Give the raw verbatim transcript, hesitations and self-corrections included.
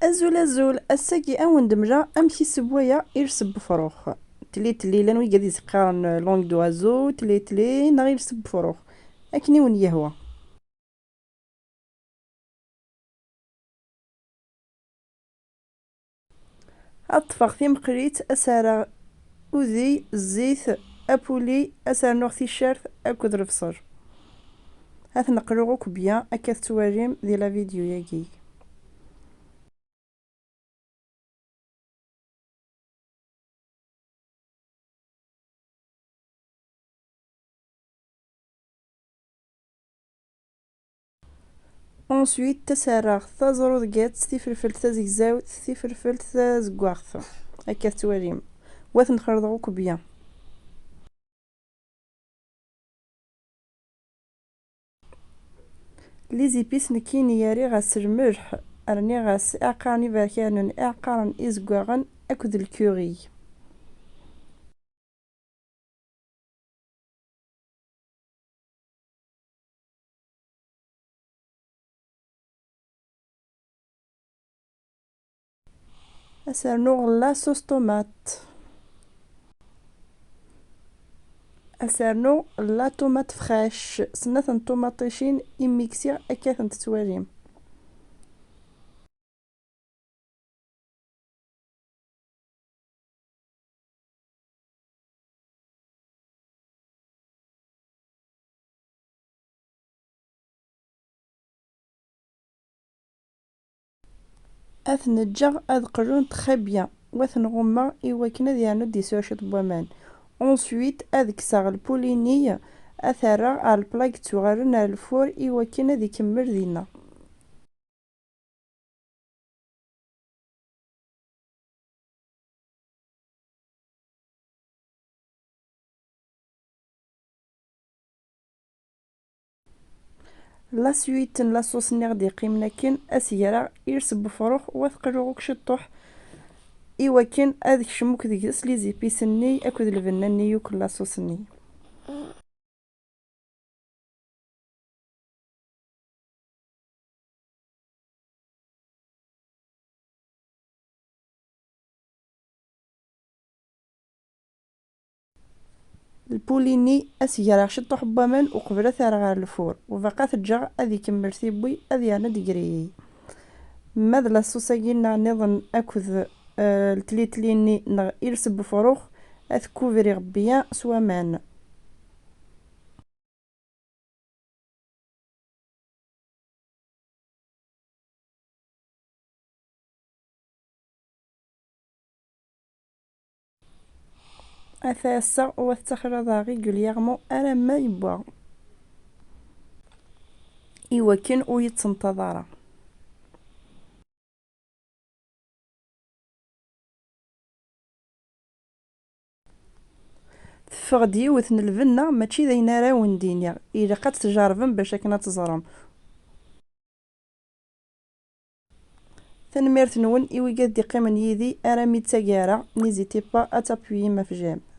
Azul, azul, ass-agi a wen-d-mleɣ amek i ssewwayeɣ iles n wefrux. Tlitli, llan wigad i s-qqaren langue d'oiseau, tlitli neɣ iles n wefrux, akken i wen-yehwa. Ad ṭṭfeɣ timeqlit, ad s-rreɣ udi, zzit, apuli, ad s-rnuɣ ticcert akked lebṣel. Ad ten-qluɣ akk bya akka tettwalim di la vidéo-yagi. Ensuite, ad s-rreɣ taẓrudgat, tifelfelt tazegzawt, tifelfelt tazeggaɣt. Akka tettwalim. Wa ten-xelḍeɣ akk bya. Les épices nekkini rriɣ-as lmelḥ, rniɣ-as iɛeqqaren iberkanen, iɛeqqaren izeggaɣen akked lkuri. Ad s-rnuɣ la sauce tomate. Ad s-rnuɣ la tomate fraîche, snat n ṭumaṭicin i miksiɣ akka tent-tettwalim. Ad ten-ǧǧeɣ ad qlun très bien, wa ten-ɣummeɣ i wakken ad yernu ad yesɛu ciṭ n waman. Ensuite, ad kkseɣ lpuli-nni, ad t-rreɣ ar lpla i yettuɣalen ar lfur i wakken ad ikemmel dinna. La suite n la sauce-nni i ɣ-d-yeqqimen akken, ad s-greɣ iles n wefrux, wa t-qluɣ akk ciṭṭuḥ, i wakken ad kcem akk deg-s les épices-nni akked lbenna-nni akk n la sauce-nni. Lpuli-nni ad s-greɣ ciṭṭuḥ n waman uqbel ad t-rreɣ ɣer lfur, u baqa ad t-ǧǧeɣ ad ikemmel tiwwi, ad yernu ad d-igriyi. Ma d la sauce-agi-nneɣ nniḍen akked, eh, ltlitli-nni neɣ iles n wefrux, ad t-kubriɣ bien s waman. Ata ass-a, u ad ttaxlaḍeɣ régulièrement alamma yewwa, i wakken ur yettenṭaḍ ara. Teffeɣ-d yiwet n lbenna, mačči d ayen ara awen-d-iniɣ, ilaq ad tt-tjerrbem bac akken ad teẓrem. Tanemmirt-nwen i wigad d-iqqimen yid-i armi d taggara, n'hésitez pas ad tappuyem ɣef j'aime.